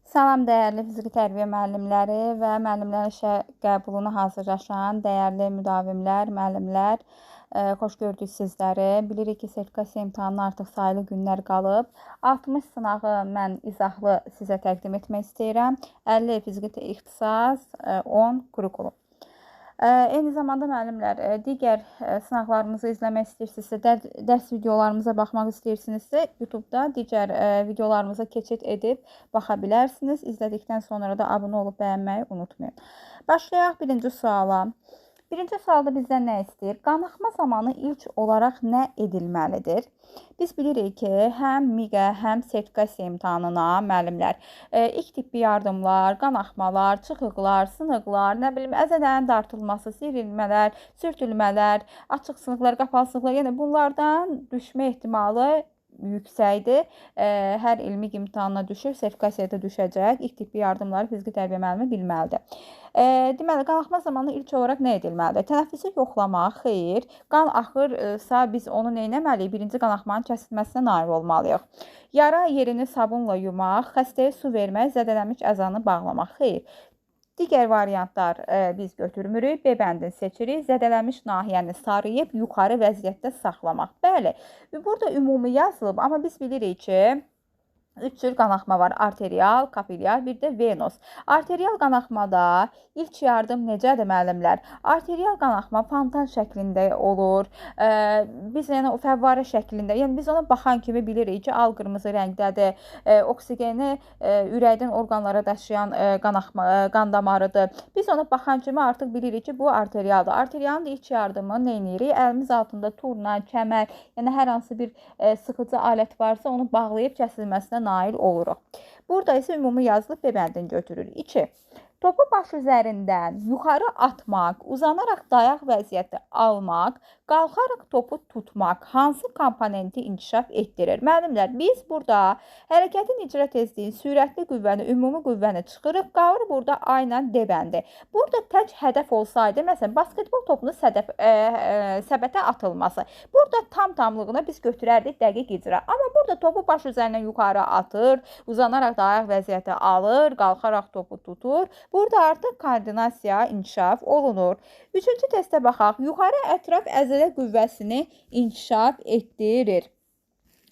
Salam dəyərli fiziki tərbiyə müəllimləri və müəllimlərin işə qəbuluna hazırlaşan dəyərli müdavimlər, müəllimlər. Xoş gördük sizləri. Bilirik ki, sertifikasiya imtahanına artıq sayılı günlər qalıb. 60 sınağı mən izahlı sizə təqdim etmək istəyirəm. 50 fiziki ixtisas, 10 kurikulum. Eyni zamanda müəllimlər, digər sınaqlarımızı izləmək istəyirsinizsə, dərs videolarımıza baxmaq istəyirsinizsə, YouTube-da digər videolarımıza keçid edib baxa bilərsiniz. İzlədikdən sonra da abunə olub bəyənməyi unutmayın. Başlayaq birinci suala. Birinci sualda bizdən nə istəyir? Qanaxma zamanı ilk olaraq nə edilməlidir? Biz bilirik ki, həm MİQə, həm sertifikasiya imtahanına müəllimlər ilk tibbi yardımlar, qanaxmalar, çıxıqlar, sınıqlar, nə bilim, əzələrin dartılması, sivrilmələr, sürtülmələr, açıq sınıqlar, qapalı sınıqlar, yəni bunlardan düşmə ehtimalı yüksəkdir. Hər ilmi imtahanına düşür, sertifikasiyada düşəcək. İlk tibbi yardımları fiziki tərbiyə müəllimi bilməlidir. Deməli, qanaxma zamanı ilk olaraq nə edilməlidir? Tənəffüsü yoxlamaq, xeyr. Qan axırsa biz onu nə etməliyik? Birinci qanaxmanın kəsilməsinə nail olmalıyıq. Yara yerini sabunla yumaq, xəstəyə su vermək, zədələnmiş əzanı bağlamaq, xeyr. Digər variantlar biz götürmürük. B bəndini seçirik. Zədələnmiş nahiyəni sarıyıb yuxarı vəziyyətdə saxlamaq. Bəli, burada ümumi yazılıb, amma biz bilirik ki, 3 cür qanaxma var. Arterial, kapilyar, bir də venos. Arterial qanaxmada ilk yardım necədir müəllimlər? Arterial qanaxma fontan şəklində olur. Biz yəni o fəvvarə şəklində, yəni biz ona baxan kimi bilirik ki, al qırmızı rəngdədir. Oksigeni ürəkdən orqanlara daşıyan qanaxma, qan damarıdır. Biz ona baxan kimi artıq bilirik ki, bu arterialdır. Arterialın da ilk yardımı nə edirik? Əlimiz altında turna, kəmər, yəni hər hansı bir sıxıcı alət varsa onu bağlayıb kəsilməsinə nail oluruq. Burada isə ümumi yazılıb B bəndini götürürük. 2. Topu baş üzərindən yuxarı atmaq, uzanaraq dayaq vəziyyəti almaq, qalxaraq topu tutmaq hansı komponenti inkişaf etdirir? Müəllimlər, biz burada hərəkətin icra tezliyi, sürətli qüvvəni, ümumi qüvvəni çıxırıq. Qalır burada A ilə D bəndi. Burada tək hədəf olsaydı, məsələn, basketbol topunun səbətə atılması. Burada tam-tamlığına biz götürərdik dəqiq icra. Amma burada topu baş üzərindən yuxarı atır, uzanaraq dayaq vəziyyəti alır, qalxaraq topu tutur. Burada artıq koordinasiya inkişaf olunur. Üçüncü testə baxaq. Yuxarı ətraf əzələ qüvvəsini inkişaf etdirir.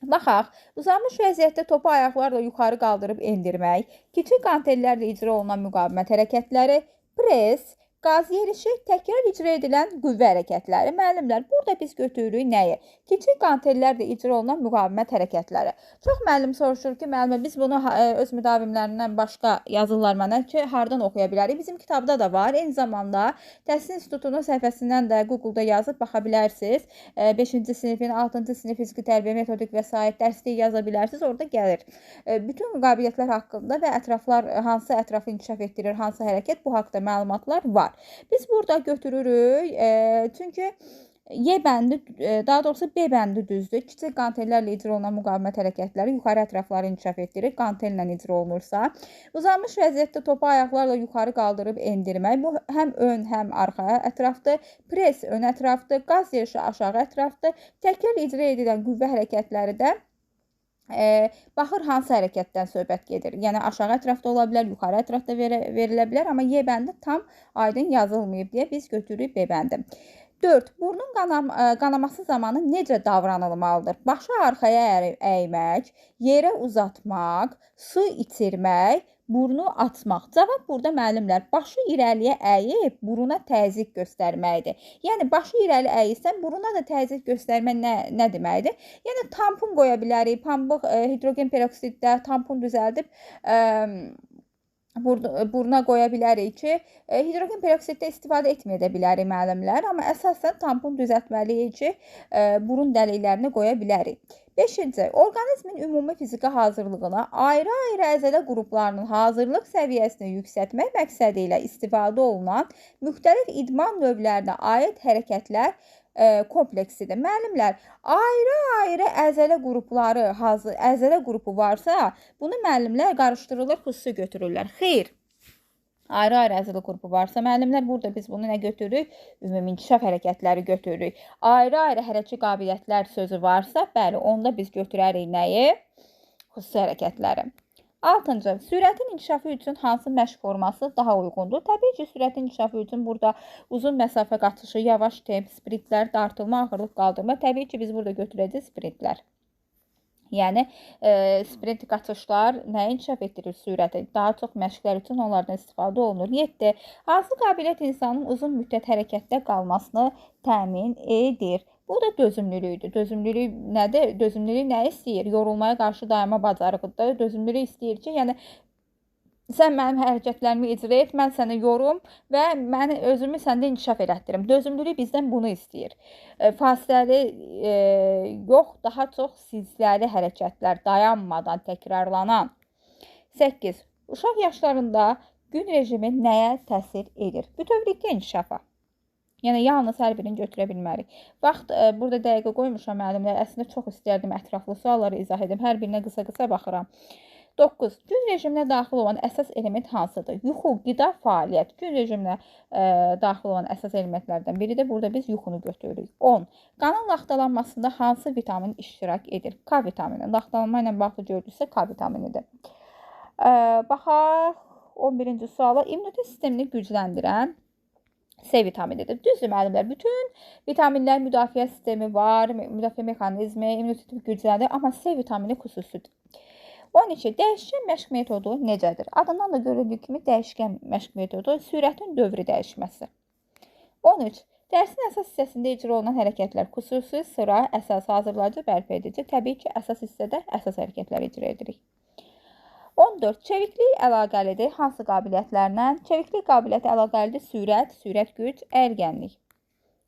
Baxaq, uzanmış vəziyyətdə topu ayaqlarla yuxarı qaldırıb endirmək, kiçik qantellərlə icra olunan müqavimət hərəkətləri, pres, qaz yerişi, təkrar icra edilən qüvvə hərəkətləri. Müəllimlər, burada biz götürürük nəyi? Kiçik qantellərlə icra olunan müqavimət hərəkətləri. Çox müəllim soruşur ki, müəllimə, biz bunu öz müdavimlərindən başqa yazırlar mənə ki, hardan oxuya bilərik? Bizim kitabda da var. Eyni zamanda Təhsil İnstitutunun səhifəsindən də Google-da yazıb baxa bilərsiniz. 5-ci sinifin, 6-cı sinif fiziki tərbiyə, metodik vəsait dərsliyi yaza bilərsiniz. Orada gəlir. Bütün qabiliyyətlər haqqında və ətraflar, hansı ətrafı inkişaf etdirir, hansı hərəkət, bu haqda məlumatlar var. Biz burada götürürük, çünki Y bəndi, daha doğrusu B bəndi düzdür. Kiçik qantellərlə icra olunan müqavimət hərəkətləri yuxarı ətrafları inkişaf etdirir. Qantellə icra olunursa. Uzanmış vəziyyətdə topu ayaqlarla yuxarı qaldırıb endirmək. Bu həm ön, həm arxa ətrafdır. Pres ön ətrafdır. Qaz yerişi aşağı ətrafdır. Təkrar icra edilən qüvvə hərəkətləri də baxır hansı hərəkətdən söhbət gedir. Yəni aşağı ətrafda ola bilər, yuxarı ətrafda verilə bilər, amma Y bəndi tam aydın yazılmayıb deyə biz götürürük B bəndi. 4. Burnun qanaması zamanı necə davranılmalıdır? Başı arxaya əymək, yerə uzatmaq, su içirmək, burnu açmaq. Cavab burada müəllimlər, başı irəliyə əyib buruna təzyiq göstərməkdir. Yəni başı irəli əyirsən, buruna da təzyiq göstərmə nə deməkdir? Yəni tampon qoya bilərik, pambıq, hidrogen peroksiddə tampon düzəldib buruna qoya bilərik ki, hidrogen peroksiddə istifadə etməyə də bilərik müəllimlər, amma əsasən tampon düzəltməliyik ki, burun dəliklərini qoya bilərik. 5-ci, orqanizmin ümumi fiziki hazırlığına ayrı-ayrı əzələ qruplarının hazırlıq səviyyəsini yüksəltmək məqsədi ilə istifadə olunan müxtəlif idman növlərinə aid hərəkətlər kompleksidir. Müəllimlər, ayrı-ayrı əzələ qrupları, əzələ qrupu varsa, bunu müəllimlər qarışdırılır, xüsusi götürürlər. Xeyr. Ayrı-ayrı əzələ qrupu varsa, müəllimlər, burada biz bunu nə götürürük? Ümumi inkişaf hərəkətləri götürürük. Ayrı-ayrı hərəki qabiliyyətlər sözü varsa, bəli, onda biz götürərik nəyi? Xüsusi hərəkətləri. 6-cı. Sürətin inkişafı üçün hansı məşq forması daha uyğundur? Təbii ki, sürətin inkişafı üçün burada uzun məsafə qaçışı, yavaş temp, sprintlər, dartılma, ağırlıq qaldırma. Təbii ki, biz burada götürəcəyik sprintlər. Yəni, sprint qaçışlar nəyi inkişaf etdirir sürəti? Daha çox məşqlər üçün onlardan istifadə olunur. 7. Hansı qabiliyyət insanın uzun müddət hərəkətdə qalmasını təmin edir? Bu da dözümlülükdür. Dözümlülük nədir? Dözümlülük nə istəyir? Yorulmaya qarşı dayanma bacarığıdır. Dözümlülük istəyir ki, yəni sən mənim hərəkətlərimi icra et, mən səni yorum və mən özümü səndə inkişaf elətdirim. Dözümlülük bizdən bunu istəyir. Fasiləli yox, daha çox silsiləli hərəkətlər, dayanmadan təkrarlanan. 8. Uşaq yaşlarında gün rejimi nəyə təsir edir? Bütövlükdə inkişafa. Yəni, yalnız hər birini götürə bilmərik. Vaxt, burada dəqiqə qoymuşam müəllimlər. Əslində, çox istərdim ətraflı sualları izah edim. Hər birinə qısa-qısa baxıram. 9. Gün rejiminə daxil olan əsas element hansıdır? Yuxu, qida, fəaliyyət. Gün rejiminə daxil olan əsas elementlərdən biri də burada biz yuxunu götürürük. 10. Qanın laxtalanmasında hansı vitamin iştirak edir? K vitamini. Laxtalanma ilə bağlı gördüksə K vitaminidir. Baxaq 11-ci suala. İmmunitet sistemini gücləndirən C vitaminidir. Düzdür müəllimlər, bütün vitaminlər müdafiə sistemi var, müdafiə mexanizmi, immuniteti gücləndirir, amma C vitamini xüsusidir. 12. Dəyişkən məşq metodu necədir? Adından da göründüyü kimi dəyişkən məşq metodu sürətin dövrü dəyişməsi. 13. Dərsin əsas hissəsində icra olunan hərəkətlər xüsusi, sıra, əsas, hazırlayıcı, bərpa edici. Təbii ki, əsas hissədə əsas hərəkətləri icra edirik. 14. Çeviklik əlaqəlidir. Hansı qabiliyyətlərlə? Çeviklik qabiliyyəti əlaqəlidir. Sürət, sürət güc, ərgənlik.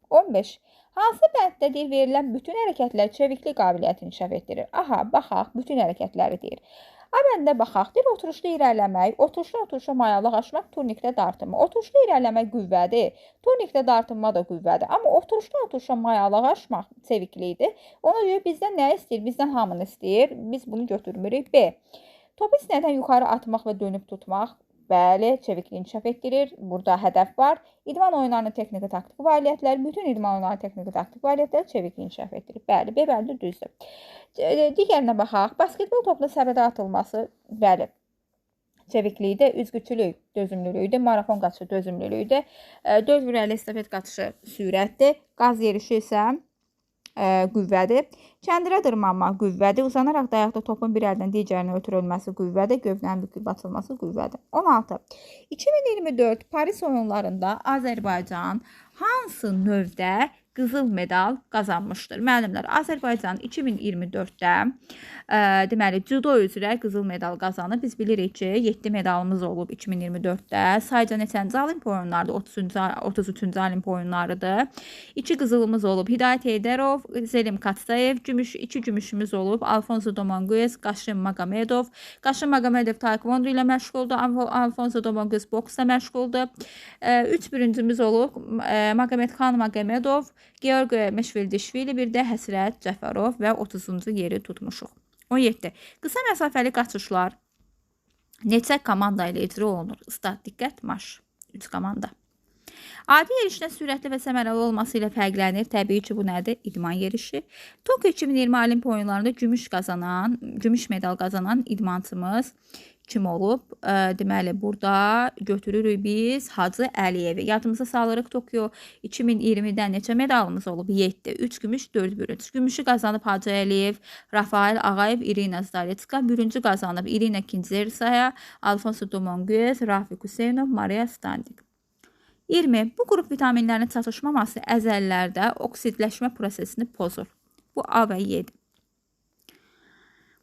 15. Hansı bənddə deyir, verilən bütün hərəkətlər çeviklik qabiliyyətini inkişaf etdirir? Aha, baxaq, bütün hərəkətləri deyir. A bəndə baxaq, deyir, oturuşda irəliləmək, oturuşdan oturuşa mayallıq aşmaq, turnikdə dartınma. Oturuşda irəliləmək qüvvədir, turnikdə dartınma da qüvvədir. Amma oturuşdan oturuşa mayallıq aşmaq çeviklikdir. Ona görə bizdən nə istəyir? Bizdən hamını istəyir. Biz bunu götürmürük. B. Topu sinədən yuxarı atmaq və dönüb tutmaq. Bəli, çevikliyi inkişaf etdirir. Burada hədəf var. İdman oyunlarının texniki taktiki fəaliyyətləri, bütün idman oyunlarının texniki taktiki fəaliyyətləri çevikliyi inkişaf etdirir. Bəli, B bəndi düzdür. Digərinə baxaq. Basketbol topunun səbədə atılması, bəli, çeviklikdə, üzgüçülük dözümlülükdür, marafon qaçışı dözümlülükdür, 4 ürəkli estafet qaçışı sürətdir, qaz yerişi isə qüvvədir. Kəndirə dırmanma qüvvədir. Uzanaraq dayaqda topun bir əldən digərinə ötürülməsi qüvvədir. Gövdənin bükülüb açılması qüvvədir. 16. 2024 Paris oyunlarında Azərbaycan hansı növdə qızıl medal qazanmışdır? Müəllimlər, Azərbaycan 2024-də deməli, cüdo üzrə qızıl medal qazanıb. Biz bilirik ki, 7 medalımız olub 2024-də. Sayca neçənci Olimpiya oyunlarıdır? 33-cü Olimpiya oyunlarıdır. 2 qızılımız olub. Hidayət Heydərov, Zelim Katsayev, 2 gümüşümüz olub. Alfonso Dominguez, Qaşım Magomedov. Qaşım Magomedov taekwondo ilə məşğuldur. Alfonso Dominguez boksla məşğuldur. 3 birincimiz olub. Magomedxan Magomedov, Georgi Meşvildişvili, bir də Həsrət Cəfərov və 30-cu yeri tutmuşuq. 17. Qısa məsafəli qaçışlar neçə komanda ilə icra olunur? Start, diqqət, marş. 3 komanda. Adi yerişdən sürətli və səmərəli olması ilə fərqlənir. Təbii ki, bu nədir? İdman yerişi. Tokyo 2020 Olimpiya oyunlarında gümüş medal qazanan idmançımız kim olub? Deməli, burada götürürük biz Hacı Əliyevi. Yadımıza salırıq, Tokyo 2020-dən neçə medalımız olub? 7. 3 gümüş, 4 bürünc. Gümüşü qazanıb Hacı Əliyev, Rafael Ağayev, İrina Zaretska. Bürüncü qazanıb İrina Kinzersaya, Alfonso Dominguez, Rafiq Hüseynov, Maria Standik. 20. Bu qrup vitaminlərinin çatışmaması əzəllərdə oksidləşmə prosesini pozur. Bu A və Y-dir.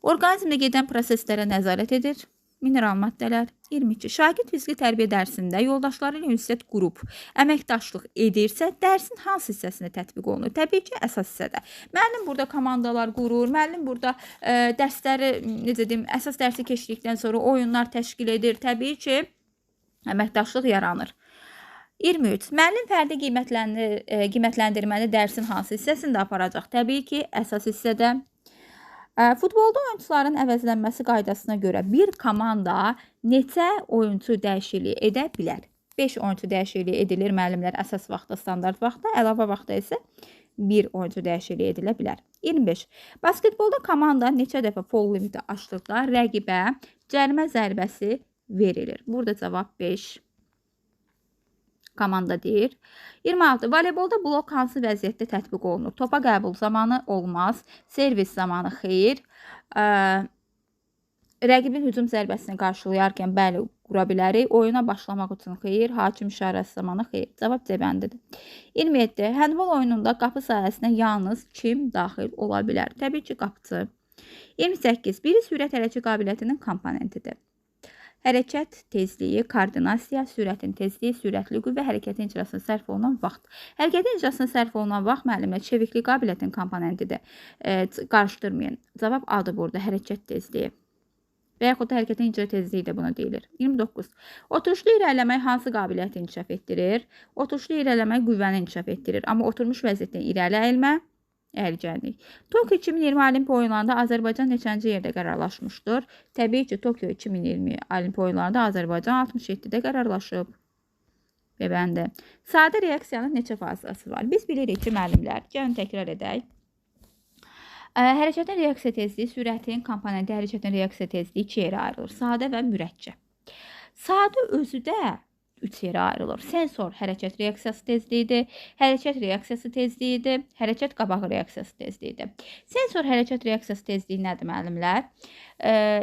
Orqanizmdə gedən proseslərə nəzarət edir. Mineral maddələr. 22. Şagird fiziki tərbiyə dərsində yoldaşları ilə ünsiyyət qrup əməkdaşlıq edirsə, dərsin hansı hissəsində tətbiq olunur? Təbii ki, əsas hissədə. Müəllim burada komandalar qurur, müəllim burada dərsləri, necə deyim, əsas dərsi keçdikdən sonra oyunlar təşkil edir. Təbii ki, əməkdaşlıq yaranır. 23. Müəllim fərdi qiymətləndirməni dərsin hansı hissəsində aparacaq? Təbii ki, əsas hissədə. Futbolda oyunçuların əvəzlənməsi qaydasına görə bir komanda neçə oyunçu dəyişikliyi edə bilər? 5 oyunçu dəyişikliyi edilir müəllimlər əsas vaxtda, standart vaxtda, əlavə vaxtda isə 1 oyunçu dəyişikliyi edilə bilər. 25. Basketbolda komanda neçə dəfə foul limiti aşdıqda rəqibə Cərimə zərbəsi verilir. Burada cavab 5. Komanda deyir. 26. Voleybolda blok hansı vəziyyətdə tətbiq olunur? Topa qəbul zamanı olmaz. Servis zamanı xeyir. Rəqibin hücum zərbəsini qarşılayarkən bəli qura bilərik. Oyuna başlamaq üçün xeyir. Hakim işarəsi zamanı xeyir. Cavab C bəndidir. 27. Həndbol oyununda qapı sahəsinə yalnız kim daxil ola bilər? Təbii ki, qapıçı. 28. Biri sürət hərəkət qabiliyyətinin komponentidir. Hərəkət tezliyi, koordinasiya, sürətin tezliyi, sürətli qüvvə, hərəkətin icrasına sərf olunan vaxt. Hərəkətin icrasına sərf olunan vaxt müəllimlə çeviklik qabiliyyətinin komponentidir. Qarışdırmayın. Cavab A-dır burada, hərəkət tezliyi. Və yaxud da hərəkətin icra tezliyi də buna deyilir. 29. Oturuşlu irəliləmək hansı qabiliyyəti inkişaf etdirir? Oturuşlu irəliləmək qüvvəni inkişaf etdirir. Amma oturmuş vəziyyətdən irəli əyilmə, əyilcənlik. Tokio 2020 Olimpiya oyunlarında Azərbaycan neçənci yerdə qərarlaşmışdır? Təbii ki, Tokio 2020 Olimpiya oyunlarında Azərbaycan 67-də qərarlaşıb. Və bəndi. Sadə reaksiyanın neçə fazası var? Biz bilirik ki, müəllimlər, gəlin təkrar edək. Hərəkətin reaksiya tezliyi, sürətin komponenti hərəkətin reaksiya tezliyi iki yerə ayrılır. Sadə və mürəkkəb. Sadə özü də 3 yerə ayrılır. Sensor hərəkət reaksiyası tezliyidir, hərəkət reaksiyası tezliyidir, hərəkət qabağı reaksiyası tezliyidir. Sensor hərəkət reaksiyası tezliyi nədir müəllimlər?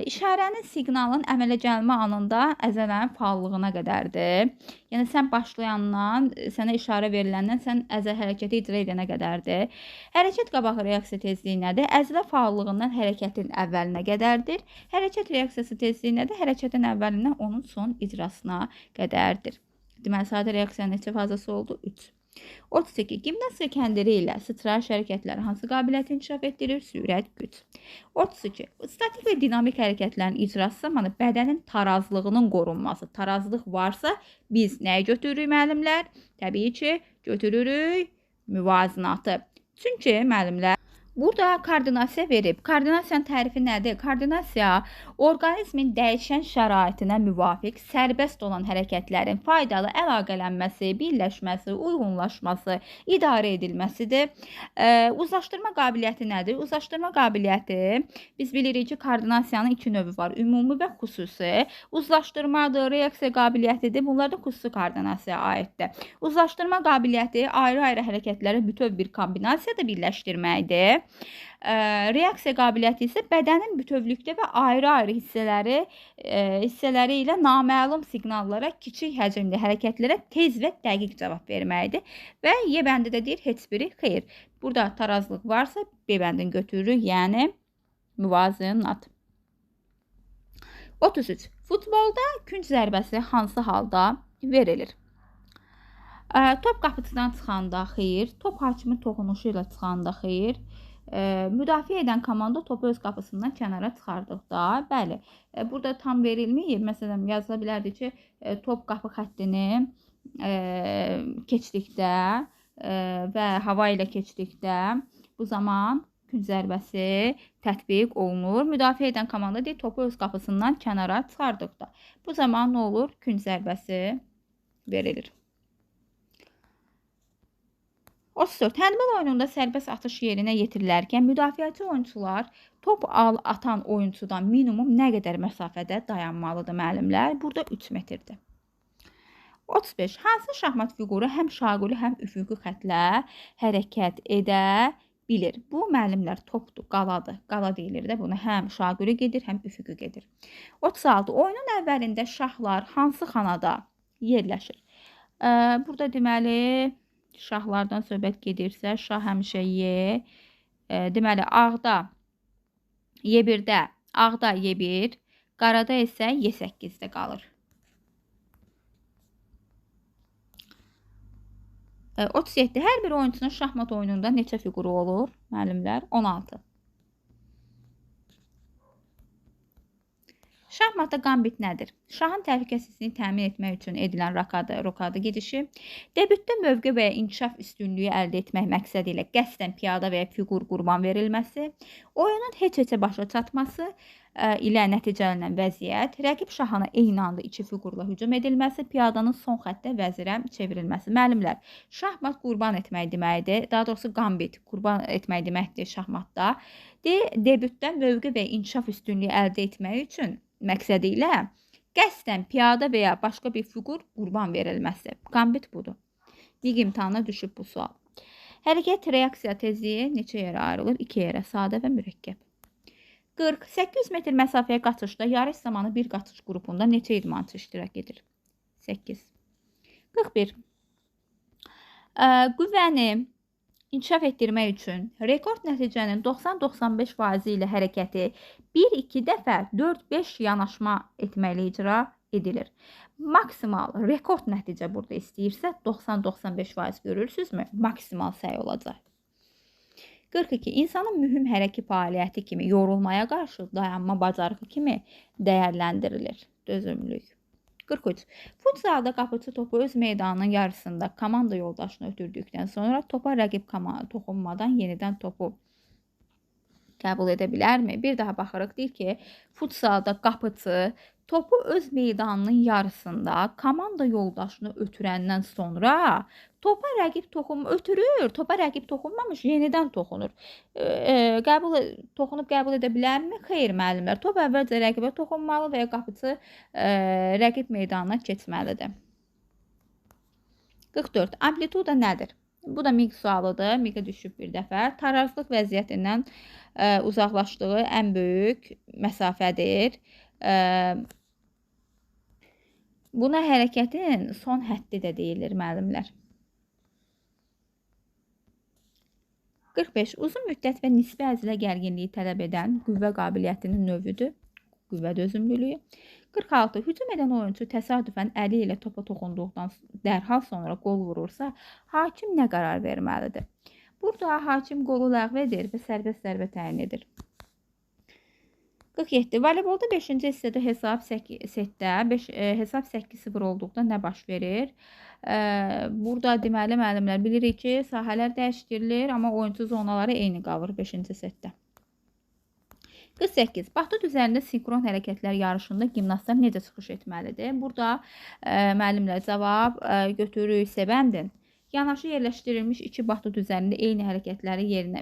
İşarənin, siqnalın əmələ gəlmə anında əzələnin fəallığına qədərdir. Yəni sən başlayandan, sənə işarə veriləndən sən əzəl hərəkəti icra edənə qədərdir. Hərəkət qabağı reaksiya tezliyi nədir? Əzələ fəallığından hərəkətin əvvəlinə qədərdir. Hərəkət reaksiyası tezliyi nədir? Hərəkətin əvvəlindən onun son icrasına qədərdir. Deməli, sadə reaksiyanın neçə fazası oldu? 3. 32. Gimnastika kəndiri ilə sıçrayış hərəkətləri hansı qabiliyyəti inkişaf etdirir? Sürət, güc. 32. Statik və dinamik hərəkətlərin icrası zamanı bədənin tarazlığının qorunması. Tarazlıq varsa biz nəyi götürürük müəllimlər? Təbii ki, götürürük müvazinatı. Çünki müəllimlər burada koordinasiya verib. Koordinasiyanın tərifi nədir? Koordinasiya orqanizmin dəyişən şəraitinə müvafiq sərbəst olan hərəkətlərin faydalı əlaqələnməsi, birləşməsi, uyğunlaşması, idarə edilməsidir. Uzlaşdırma qabiliyyəti nədir? Uzlaşdırma qabiliyyəti, biz bilirik ki, koordinasiyanın iki növü var, ümumi və xüsusi. Uzlaşdırmadır, reaksiya qabiliyyətidir. Bunlar da xüsusi koordinasiyaya aiddir. Uzlaşdırma qabiliyyəti ayrı-ayrı hərəkətləri bütöv bir kombinasiyada birləşdirməkdir. Reaksiya qabiliyyəti isə bədənin bütövlükdə və ayrı-ayrı hissələri ilə naməlum siqnallara, kiçik həcmli hərəkətlərə tez və dəqiq cavab verməkdir. Və Y bəndi də deyir, heç biri xeyir. Burada tarazlıq varsa B bəndini götürürük, yəni müvazinat. 33. Futbolda künc zərbəsi hansı halda verilir? Top qapıcıdan çıxanda xeyir, top hakimin toxunuşu ilə çıxanda xeyir, müdafiə edən komanda topu öz qapısından kənara çıxardıqda, bəli, burada tam verilməyib. Məsələn, yazıla bilərdi ki, top qapı xəttini keçdikdə və hava ilə keçdikdə bu zaman künc zərbəsi tətbiq olunur. Müdafiə edən komanda deyir, topu öz qapısından kənara çıxardıqda. Bu zaman nə olur? Künc zərbəsi verilir. 34. Həndbol oyununda sərbəst atış yerinə yetirilərkən müdafiəçi oyunçular top atan oyunçudan minimum nə qədər məsafədə dayanmalıdır müəllimlər? Burada 3 metrdir. 35. Hansı şahmat fiquru həm şaquli, həm üfüqi xətlə hərəkət edə bilir? Bu müəllimlər topdur, qaladır. Qala deyilir də buna. Həm şaquli gedir, həm üfüqi gedir. 36. Oyunun əvvəlində şahlar hansı xanada yerləşir? Burada deməli şahlardan söhbət gedirsə, şah həmişə Y, deməli ağda Y1-də, ağda Y1, qarada isə Y8-də qalır. 37. Hər bir oyunçunun şahmat oyununda neçə fiquru olur? Müəllimlər, 16. Şahmatda qambit nədir? Şahın təhlükəsizliyini təmin etmək üçün edilən rokada gedişi, debütdə mövqe və ya inkişaf üstünlüyü əldə etmək məqsədi ilə qəsdən piyada və ya fiqur qurban verilməsi, oyunun heç-heçə başa çatması ilə nəticələnən vəziyyət, rəqib şahına eyni anda iki fiqurla hücum edilməsi, piyadanın son xəttdə vəzirə çevrilməsi. Müəllimlər, şahmat qurban etmək deməkdir, daha doğrusu qambit qurban etmək deməkdir şahmatda. Debütdə mövqe və inkişaf üstünlüyü əldə etmək üçün məqsədi ilə qəsdən piyada və ya başqa bir fiqur qurban verilməsi. Qambit budur. MİQ imtahanına düşüb bu sual. Hərəkət reaksiya tezliyi neçə yerə ayrılır? 2 yerə, sadə və mürəkkəb. 40. 800 metr məsafəyə qaçışda yarış zamanı bir qaçış qrupunda neçə idmançı iştirak edir? 8. 41. Qüvvəni inkişaf etdirmək üçün rekord nəticənin 90-95% ilə hərəkəti 1-2 dəfə 4-5 yanaşma etməklə icra edilir. Maksimal rekord nəticə burada istəyirsə 90-95% görürsünüzmü? Maksimal səy olacaq. 42. İnsanın mühüm hərəki fəaliyyəti kimi yorulmaya qarşı dayanma bacarığı kimi dəyərləndirilir. Dözümlülük. 43. Futzalda qapıçı topu öz meydanının yarısında komanda yoldaşını ötürdükdən sonra topa rəqib toxunmadan yenidən topu qəbul edə bilərmi? Bir daha baxırıq. Deyir ki, futzalda qapıçı topu öz meydanının yarısında komanda yoldaşını ötürəndən sonra topa rəqib ötürür, topa rəqib toxunmamış, yenidən toxunur. Toxunub qəbul edə bilərmi? Xeyr, müəllimlər. Top əvvəlcə rəqibə toxunmalı və ya qapıçı rəqib meydanına keçməlidir. 44. Amplituda nədir? Bu da MİQ sualıdır. MİQ-ə düşüb bir dəfə. Tarazlıq vəziyyətindən uzaqlaşdığı ən böyük məsafədir. Buna hərəkətin son həddi də deyilir, müəllimlər. 45. Uzun müddət və nisbi əzilə gərginliyi tələb edən qüvvə qabiliyyətinin növüdür. Qüvvə dözümlülüyü. 46. Hücum edən oyunçu təsadüfən əli ilə topa toxunduqdan dərhal sonra qol vurursa, hakim nə qərar verməlidir? Burada hakim qolu ləğv edir və sərbəst zərbə təyin edir. 47. Voleybolda 5-ci hissədə hesab setdə hesab 8-0 olduqda nə baş verir? Burada deməli müəllimlər bilirik ki, sahələr dəyişdirilir, amma oyunçu zonaları eyni qalır 5-ci setdə. 48. Batut üzərində sinkron hərəkətlər yarışında gimnastlar necə çıxış etməlidir? Burada müəllimlər cavab götürürük C bəndin. Yanaşı yerləşdirilmiş iki batut üzərində eyni hərəkətləri yerinə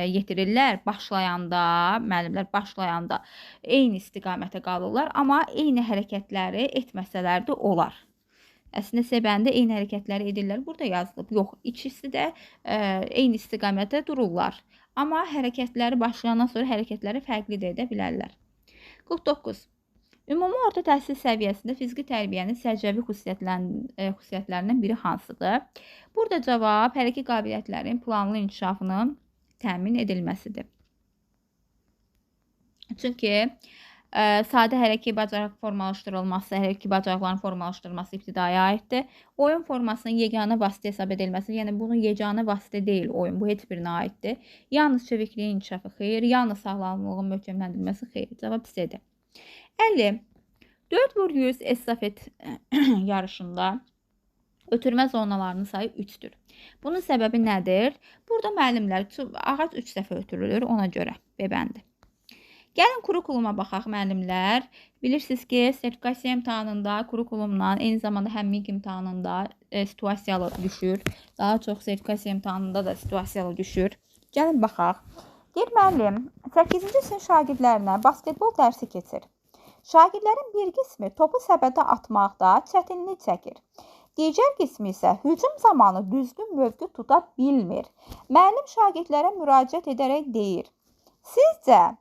yetirirlər. Başlayanda, müəllimlər başlayanda eyni istiqamətə qalırlar, amma eyni hərəkətləri etməsələr də olar. Əslində C bəndə eyni hərəkətləri edirlər. Burada yazılıb. Yox, ikisi də eyni istiqamətə dururlar. Amma hərəkətləri başlayandan sonra hərəkətləri fərqli də edə bilərlər. 49. Ümumi orta təhsil səviyyəsində fiziki tərbiyənin səciyyəvi xüsusiyyətlərindən biri hansıdır? Burada cavab hərəki qabiliyyətlərin planlı inkişafının təmin edilməsidir. Çünki sadə hərəki bacarıq formalaşdırılması, hərəki bacarıqların formalaşdırılması ibtidaya aiddir. Oyun formasının yeganə vasitə hesab edilməsi, yəni bunun yeganə vasitə deyil oyun, bu heç birinə aiddir. Yalnız çevikliyin inkişafı xeyir, yalnız sağlamlığın möhkəmləndirilməsi xeyir. Cavab C-dir. 50. 4x100 estafet yarışında ötürmə zonalarının sayı 3-dür. Bunun səbəbi nədir? Burada müəllimlər ağac 3 dəfə ötürülür, ona görə B bəndi. Gəlin kurikuluma baxaq müəllimlər. Bilirsiniz ki, sertifikasiya imtahanında kurikulumla, eyni zamanda həm MİQ imtahanında situasiyalı düşür. Daha çox sertifikasiya imtahanında da situasiyalı düşür. Gəlin baxaq. Deyir müəllim, 8-ci sinif şagirdlərinə basketbol dərsi keçir. Şagirdlərin bir qismi topu səbətə atmaqda çətinlik çəkir. Digər qismi isə hücum zamanı düzgün mövqe tuta bilmir. Müəllim şagirdlərə müraciət edərək deyir: Sizcə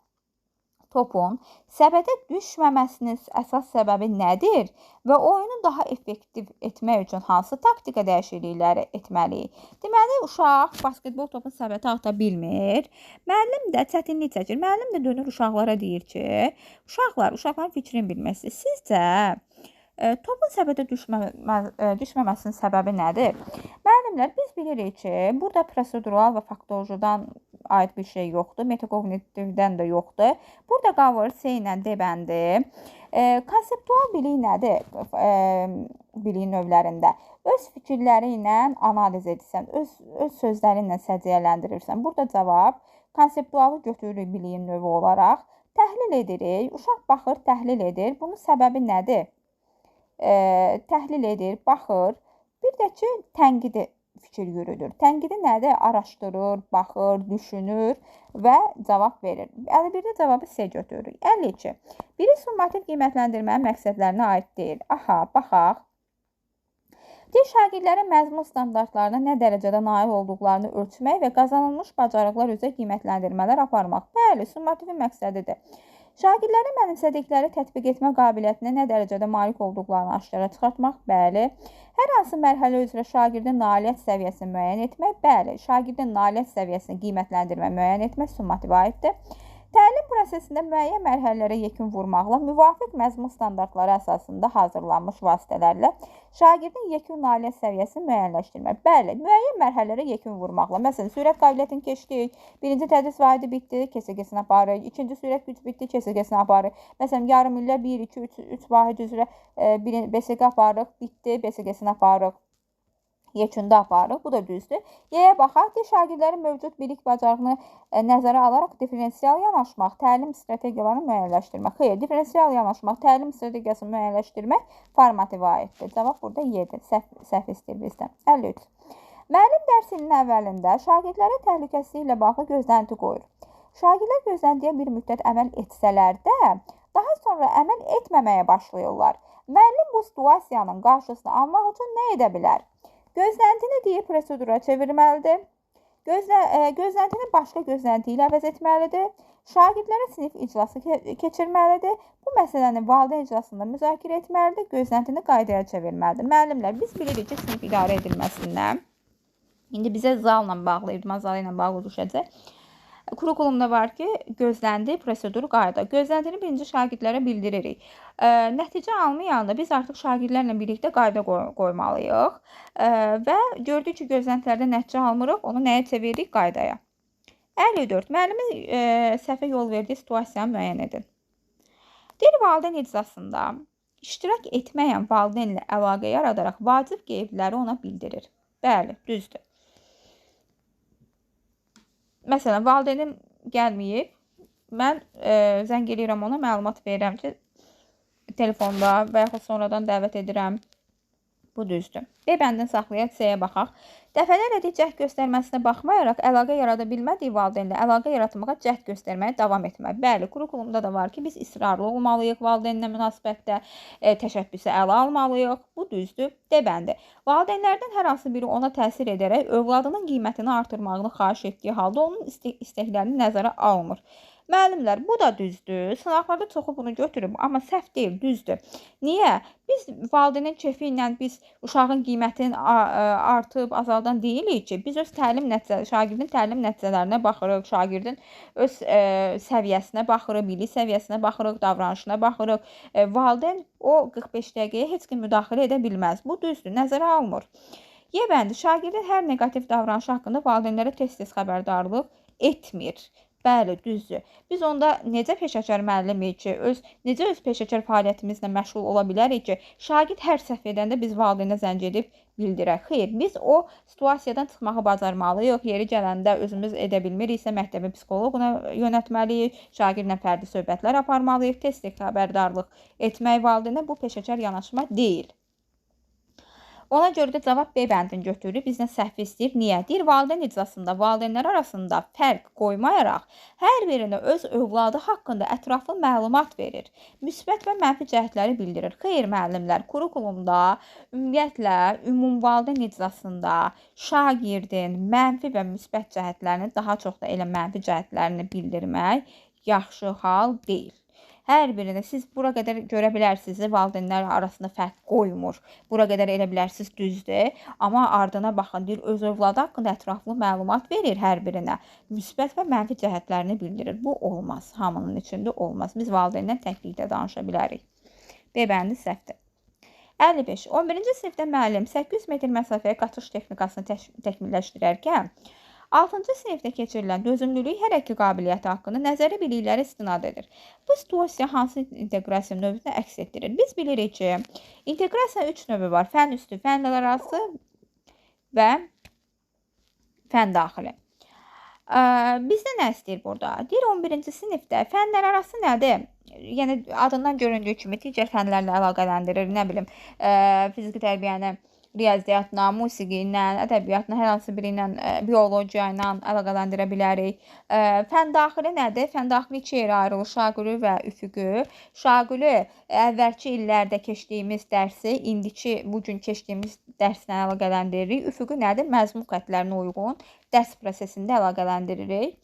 topun səbətə düşməməsinin əsas səbəbi nədir və oyunu daha effektiv etmək üçün hansı taktika dəyişiklikləri etməliyik? Deməli, uşaq basketbol topunu səbətə ata bilmir. Müəllim də çətinlik çəkir. Müəllim də dönür uşaqlara deyir ki, uşaqlar, uşaqların fikrini bilmək istəyir. Sizcə topun səbətə düşməməsinin səbəbi nədir? Müəllimlər, biz bilirik ki, burada prosedural və faktorcudan aid bir şey yoxdur, metakognitivdən də yoxdur. Burada qalır C ilə D bəndi. Konseptual bilik nədir? Biliyin növlərində. Öz fikirləri ilə analiz edirsən, öz sözləri ilə səciyyələndirirsən. Burada cavab konseptualı götürürük biliyin növü olaraq. Təhlil edirik. Uşaq baxır, təhlil edir. Bunun səbəbi nədir? Təhlil edir, baxır. Bir də ki, tənqidi fikir yürüdür. Tənqidi nədir? Araşdırır, baxır, düşünür və cavab verir. 51-də cavabı C götürürük. 52. Biri summativ qiymətləndirmənin məqsədlərinə aid deyil. Aha, baxaq. Deyir, şagirdlərin məzmun standartlarına nə dərəcədə nail olduqlarını ölçmək və qazanılmış bacarıqlar üzrə qiymətləndirmələr aparmaq. Bəli, summativin məqsədidir. Şagirdlərin mənimsədikləri tətbiq etmə qabiliyyətinə nə dərəcədə malik olduqlarını aşkara çıxartmaq? Bəli. Hər hansı mərhələ üzrə şagirdin nailiyyət səviyyəsini müəyyən etmək? Bəli. Şagirdin nailiyyət səviyyəsini qiymətləndirmə, müəyyən etmək summativə aiddir. Təlim prosesində müəyyən mərhələlərə yekun vurmaqla müvafiq məzmun standartları əsasında hazırlanmış vasitələrlə şagirdin yekun nailiyyət səviyyəsini müəyyənləşdirmək. Bəli, müəyyən mərhələlərə yekun vurmaqla. Məsələn, sürət qabiliyyətini keçdik, birinci tədris vahidi bitdi, KSG-sini aparırıq, ikinci sürət güc bitdi, KSG-sini aparırıq. Məsələn, yarım illə 1, 2, 3 vahid üzrə BSG aparırıq, bitdi, BSG-sini aparırıq. Yekunda aparırıq. Bu da düzdür. Y-yə baxaq ki, şagirdlərin mövcud bilik bacarığını nəzərə alaraq diferensial yanaşmaq, təlim strategiyalarını müəyyənləşdirmək. Xeyr, diferensial yanaşmaq, təlim strategiyasını müəyyənləşdirmək formativə aiddir. Cavab burada Y-dir. Səhv istəyir bizdən. 53. Müəllim dərs ilinin əvvəlində şagirdlərə təhlükəsizliklə bağlı gözlənti qoyur. Şagirdlər gözləntiyə bir müddət əməl etsələr də, daha sonra əməl etməməyə başlayırlar. Müəllim bu situasiyanın qarşısını almaq üçün nə edə bilər? Gözləntini deyir, prosedura çevirməlidir. Gözləntini başqa gözlənti ilə əvəz etməlidir. Şagirdlərə sinif iclası keçirməlidir. Bu məsələni valideyn iclasında müzakirə etməlidir. Gözləntini qaydaya çevirməlidir. Müəllimlər, biz bilirik ki, sinif idarə edilməsindən. İndi bizə zalla bağlı, idman zalı ilə bağlı düşəcək. Kurikulumda var ki, gözlənti, prosedur, qayda. Gözləntini birinci şagirdlərə bildiririk. Nəticə almayanda biz artıq şagirdlərlə birlikdə qayda qoymalıyıq. Və gördük ki, gözləntilərdə nəticə almırıq, onu nəyə çeviririk? Qaydaya. 54. Müəllimin səhvə yol verdiyi situasiyanı müəyyən edin. Deyir, valideyn iclasında iştirak etməyən valideynlə əlaqə yaradaraq vacib qeydləri ona bildirir. Bəli, düzdür. Məsələn, valideynim gəlməyib, mən zəng eləyirəm ona, məlumat verirəm ki, telefonda və yaxud sonradan dəvət edirəm. Bu düzdür. B bəndini saxlayaq, C-yə baxaq. Dəfələrlə də cəhd göstərməsinə baxmayaraq, əlaqə yarada bilmədiyi valideynlə əlaqə yaratmağa cəhd göstərməyə davam etmək. Bəli, kurikulumda da var ki, biz israrlı olmalıyıq valideynlə münasibətdə, təşəbbüsü ələ almalıyıq. Bu düzdür. D bəndi. Valideynlərdən hər hansı biri ona təsir edərək övladının qiymətini artırmağını xahiş etdiyi halda onun istəklərini nəzərə almır. Müəllimlər, bu da düzdür. Sınaqlarda çoxu bunu götürüb, amma səhv deyil, düzdür. Niyə? Biz valideynin kefi ilə biz uşağın qiymətinin artıb, azaldan deyilik ki, biz öz təlim nəticələri, şagirdin təlim nəticələrinə baxırıq, şagirdin öz səviyyəsinə baxırıq, bilik səviyyəsinə baxırıq, davranışına baxırıq. Valideyn o 45 dəqiqəyə heç kim müdaxilə edə bilməz. Bu düzdür, nəzərə almır. Y bəndi, şagirdin hər neqativ davranışı haqqında valideynlərə tez-tez xəbərdarlıq etmir. Bəli, düzdür. Biz onda necə peşəkar müəllimik ki, necə öz peşəkar fəaliyyətimizlə məşğul ola bilərik ki, şagird hər səhv edəndə biz valideynə zəng edib bildirək. Xeyr, biz o situasiyadan çıxmağı bacarmalıyıq. Yeri gələndə özümüz edə bilmiriksə, məktəbin psixoloquna yönəltməliyik, şagirdlə fərdi söhbətlər aparmalıyıq, tez-tez xəbərdarlıq etmək valideynə bu peşəkar yanaşma deyil. Ona görə də cavab B bəndini götürür. Bizdən səhv istəyir. Niyə? Deyir, valideyn iclasında valideynlər arasında fərq qoymayaraq hər birinə öz övladı haqqında ətraflı məlumat verir. Müsbət və mənfi cəhətləri bildirir. Xeyr, müəllimlər, kurikulumda ümumiyyətlə ümum valideyn iclasında şagirdin mənfi və müsbət cəhətlərini, daha çox da elə mənfi cəhətlərini bildirmək yaxşı hal deyil. Hər birinə siz bura qədər görə bilərsiniz, valideynlər arasında fərq qoymur. Bura qədər elə bilərsiniz, düzdür. Amma ardına baxın, deyir, öz övladı haqqında ətraflı məlumat verir hər birinə. Müsbət və mənfi cəhətlərini bildirir. Bu olmaz. Hamının içində olmaz. Biz valideynlə təklikdə danışa bilərik. B bəndi səhvdir. 55. 11-ci sinifdə müəllim 800 metr məsafəyə qaçış texnikasını təkmilləşdirərkən 6-cı sinifdə keçirilən dözümlülük hər iki qabiliyyəti haqqında nəzəri biliklərə istinad edir. Bu situasiya hansı inteqrasiya növünü əks etdirir? Biz bilirik ki, inteqrasiyanın 3 növü var. Fən üstü, fənlər arası və fən daxili. Bizdə nə istəyir burada? Deyir, 11-ci sinifdə fənlər arası nədir? Yəni, adından göründüyü kimi digər fənlərlə əlaqələndirir. Nə bilim, fiziki tərbiyəni Riyaziyyatla, musiqi ilə, ədəbiyyatla, hər hansı biri ilə, biologiya ilə əlaqələndirə bilərik. Fən daxili nədir? Fən daxili iki yerə ayrılır: şaquli və üfüqi. Şaquli əvvəlki illərdə keçdiyimiz dərsi, indiki bu gün keçdiyimiz dərslə əlaqələndiririk. Üfüqi nədir? Məzmun xətlərinə uyğun dərs prosesində əlaqələndiririk.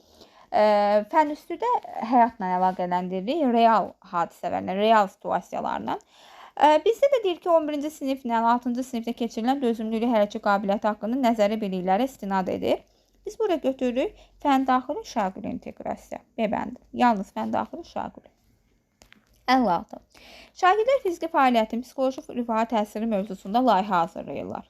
Fən üstü də həyatla əlaqələndiririk, real hadisələrlə, real situasiyalarla. Bizdə də deyir ki, 11-ci siniflə 6-cı sinifdə keçirilən dözümlülük hərəkət qabiliyyəti haqqında nəzəri biliklərə istinad edir. Biz burada götürürük fən daxili şaquli inteqrasiya. B bəndi. Yalnız fən daxili şaquli. 56. Şagirdlər fiziki fəaliyyətin psixoloji rifaha təsiri mövzusunda layihə hazırlayırlar.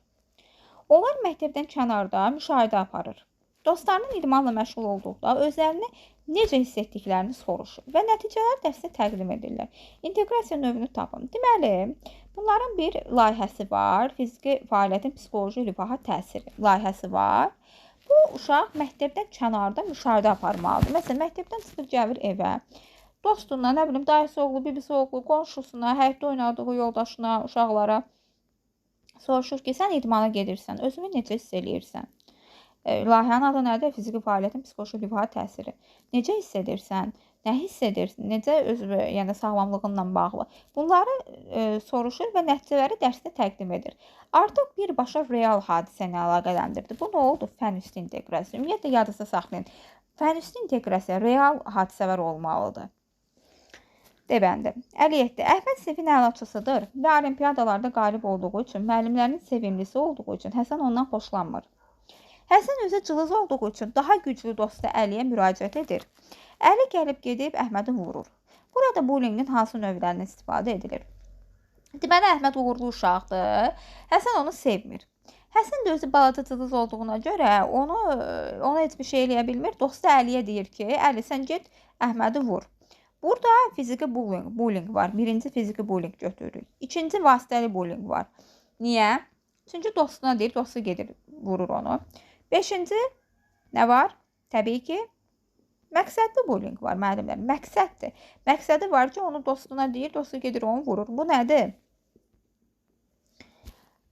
Onlar məktəbdən kənarda müşahidə aparır. Dostlarının idmanla məşğul olduqda özlərini necə hiss etdiklərini soruşur və nəticələri dərsdə təqdim edirlər. İnteqrasiya növünü tapın. Deməli, bunların bir layihəsi var. Fiziki fəaliyyətin psixoloji rifaha təsiri layihəsi var. Bu uşaq məktəbdən kənarda müşahidə aparmalıdır. Məsələn, məktəbdən çıxıb gəlir evə. Dostuna, nə bilim, dayısı oğlu, bibisi oğlu, qonşusuna, həyətdə oynadığı yoldaşına, uşaqlara soruşur ki, sən idmana gedirsən, özünü necə hiss eləyirsən? Layihənin adı nədir? Fiziki fəaliyyətin psixoloji rifaha təsiri. Necə hiss edirsən? Nə hiss edirsən? Necə öz, yəni sağlamlığınla bağlı? Bunları soruşur və nəticələri dərsdə təqdim edir. Artıq birbaşa real hadisə ilə əlaqələndirdi. Bu nə oldu? Fən üstü inteqrasiya. Ümumiyyətlə yadınızda saxlayın. Fən üstü inteqrasiya real hadisələr olmalıdır. D bəndi. 57. Əhməd sinifin əlaçısıdır və olimpiyadalarda qalib olduğu üçün, müəllimlərinin sevimlisi olduğu üçün Həsən ondan xoşlanmır. Həsən özü cılız olduğu üçün daha güclü dostu Əliyə müraciət edir. Əli gəlib gedib Əhmədi vurur. Burada bullyingin hansı növlərindən istifadə edilir? Deməli, Əhməd uğurlu uşaqdır. Həsən onu sevmir. Həsən də özü balaca cılız olduğuna görə ona heç bir şey eləyə bilmir. Dostu Əliyə deyir ki, Əli sən get Əhmədi vur. Burada fiziki bullying var. Birinci fiziki bullying götürürük. İkinci vasitəli bullying var. Niyə? Çünki dostuna deyir, dostu gedir, vurur onu. Beşinci nə var? Təbii ki, məqsədli bullying var müəllimlər. Məqsəddir. Məqsədi var ki, onu dostuna deyir, dostu gedir, onu vurur. Bu nədir?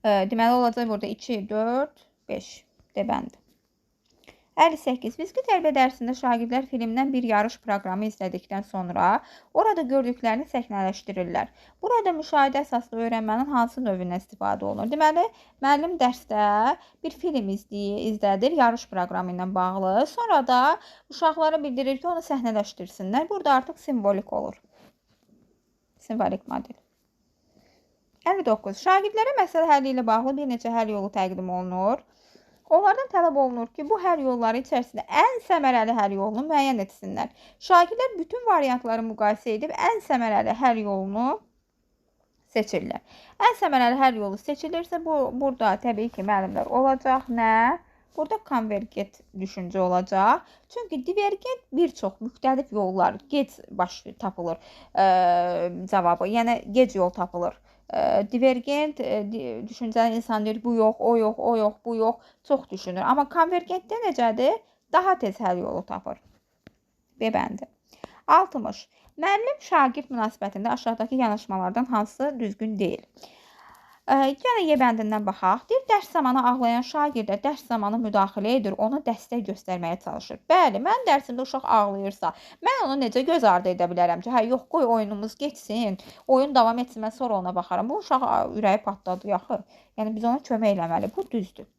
Deməli, olacaq burada 2, 4, 5 D bəndi. 58. Fiziki tərbiyə dərsində şagirdlər filmdən bir yarış proqramı izlədikdən sonra orada gördüklərini səhnələşdirirlər. Burada müşahidə əsaslı öyrənmənin hansı növündən istifadə olunur? Deməli, müəllim dərsdə bir film izlədir yarış proqramı ilə bağlı. Sonra da uşaqlara bildirir ki, onu səhnələşdirsinlər. Burada artıq simvolik olur. Simvolik model. 59. Şagirdlərə məsələ həlli ilə bağlı bir neçə həll yolu təqdim olunur. Onlardan tələb olunur ki, bu həll yolları içərisində ən səmərəli həll yolunu müəyyən etsinlər. Şagirdlər bütün variantları müqayisə edib ən səmərəli həll yolunu seçirlər. Ən səmərəli həll yolu seçilirsə, burada təbii ki, müəllimlər olacaq nə? Burada konvergent düşüncə olacaq. Çünki divergent bir çox müxtəlif yollar gec baş tapılır cavabı, yəni gec yol tapılır. Divergent düşüncəli insan deyir, bu yox, o yox, o yox, bu yox, çox düşünür. Amma konvergentdə necədir? Daha tez həll yolu tapır. B bəndi. 60. Müəllim şagird münasibətində aşağıdakı yanaşmalardan hansı düzgün deyil? Yenə Y bəndindən baxaq. Deyir, dərs zamanı ağlayan şagirdə dərs zamanı müdaxilə edir, ona dəstək göstərməyə çalışır. Bəli, mən dərsimdə uşaq ağlayırsa, mən onu necə göz ardı edə bilərəm ki, hə, yox, qoy oyunumuz getsin, oyun davam etsin, mən sonra ona baxaram. Bu uşaq ürəyi patladı, yaxı. Yəni, biz ona kömək eləməli. Bu düzdür.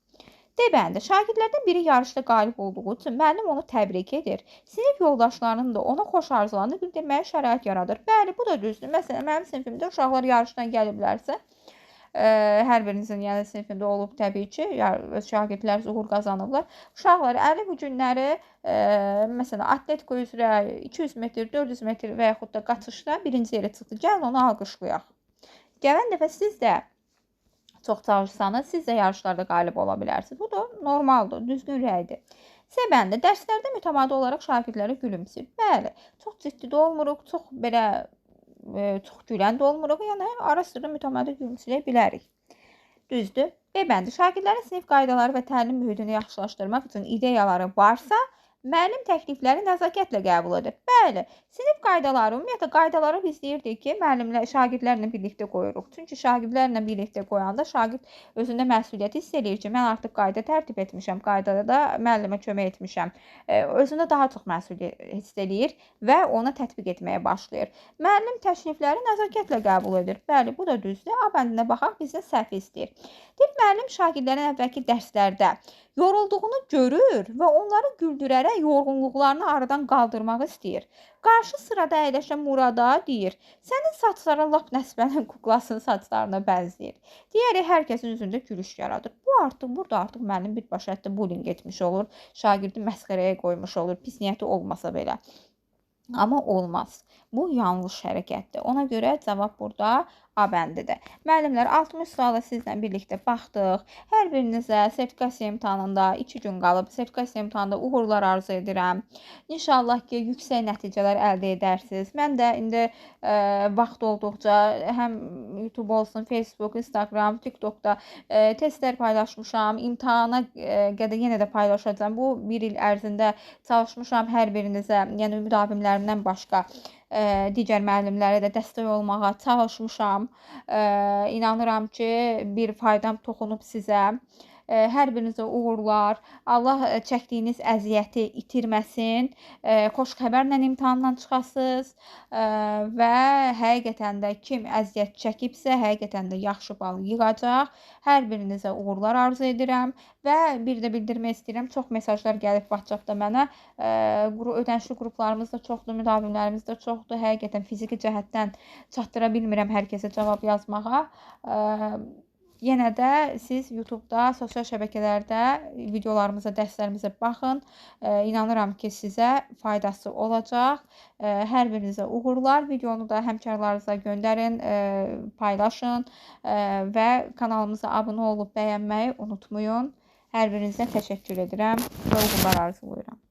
D bəndi. Şagirdlərdən biri yarışda qalib olduğu üçün müəllim onu təbrik edir. Sinif yoldaşlarının da ona xoş arzularını bildirməyə şərait yaradır. Bəli, bu da düzdür. Məsələn, mənim sinifimdə uşaqlar yarışdan gəliblərsə, hər birinizin yəni sinifində olub təbii ki, öz şagirdlər uğur qazanıblar. Uşaqlar əli bu günləri məsələn atletika üzrə 200 metr, 400 metr və yaxud da qaçışda birinci yerə çıxdı. Gəlin onu alqışlayaq. Gələn dəfə siz də çox çalışsanız, siz də yarışlarda qalib ola bilərsiniz. Bu da normaldır, düzgün rəydir. C bəndi. Dərslərdə mütəmadi olaraq şagirdlərə gülümsəyir. Bəli, çox ciddi də olmuruq, çox belə çox gülən də olmuruq, yəni ara sıra mütəmadi gülümsəyə bilərik. Düzdür. B bəndi. Şagirdlərin sinif qaydaları və təlim mühitini yaxşılaşdırmaq üçün ideyaları varsa, Müəllim təklifləri nəzakətlə qəbul edir. Bəli, sinif qaydaları, ümumiyyətlə qaydaları biz deyirdik ki, müəllimlər, şagirdlərlə birlikdə qoyuruq. Çünki şagirdlərlə birlikdə qoyanda şagird özündə məsuliyyət hiss eləyir ki, mən artıq qayda tərtib etmişəm, qaydada da müəllimə kömək etmişəm. Özündə daha çox məsuliyyət hiss eləyir və ona tətbiq etməyə başlayır. Müəllim təklifləri nəzakətlə qəbul edir. Bəli, bu da düzdür. A bəndinə baxaq, bizdən səhv istəyir. Deyir, müəllim şagirdlərin əvvəlki dərslərdə yorulduğunu görür və onları güldürərək yorğunluqlarını aradan qaldırmaq istəyir. Qarşı sırada əyləşən Murada deyir, sənin saçların lap Nəsibənin kuklasının saçlarına bənzəyir. Deyərək hər kəsin üzündə gülüş yaradır. Bu artıq, burada artıq müəllim birbaşa hətta bullying etmiş olur, şagirdi məsxərəyə qoymuş olur, pis niyyəti olmasa belə. Amma olmaz. Bu yanlış hərəkətdir. Ona görə cavab burada A bəndidir. Müəllimlər, 60 suala sizlə birlikdə baxdıq. Hər birinizə sertifikasiya imtahanında 2 gün qalıb, sertifikasiya imtahanında uğurlar arzu edirəm. İnşallah ki, yüksək nəticələr əldə edərsiniz. Mən də indi vaxt olduqca həm YouTube olsun, Facebook, Instagram, TikTokda testlər paylaşmışam. İmtahana qədər yenə də paylaşacağam. Bu bir il ərzində çalışmışam hər birinizə, yəni müdavimlərimdən başqa digər müəllimlərə də dəstək olmağa çalışmışam. İnanıram ki, bir faydam toxunub sizə. Hər birinizə uğurlar. Allah çəkdiyiniz əziyyəti itirməsin. Xoş xəbərlə imtahandan çıxasınız və həqiqətən də kim əziyyət çəkibsə, həqiqətən də yaxşı bal yığacaq. Hər birinizə uğurlar arzu edirəm və bir də bildirmək istəyirəm, çox mesajlar gəlib WhatsApp-da mənə. Ödənişli qruplarımız da çoxdur, müdavimlərimiz də çoxdur. Həqiqətən fiziki cəhətdən çatdıra bilmirəm hər kəsə cavab yazmağa. Yenə də siz YouTube-da, sosial şəbəkələrdə videolarımıza, dərslərimizə baxın. İnanıram ki, sizə faydası olacaq. Hər birinizə uğurlar. Videonu da həmkarlarınıza göndərin, paylaşın və kanalımıza abunə olub bəyənməyi unutmayın. Hər birinizə təşəkkür edirəm və uğurlar arzulayıram.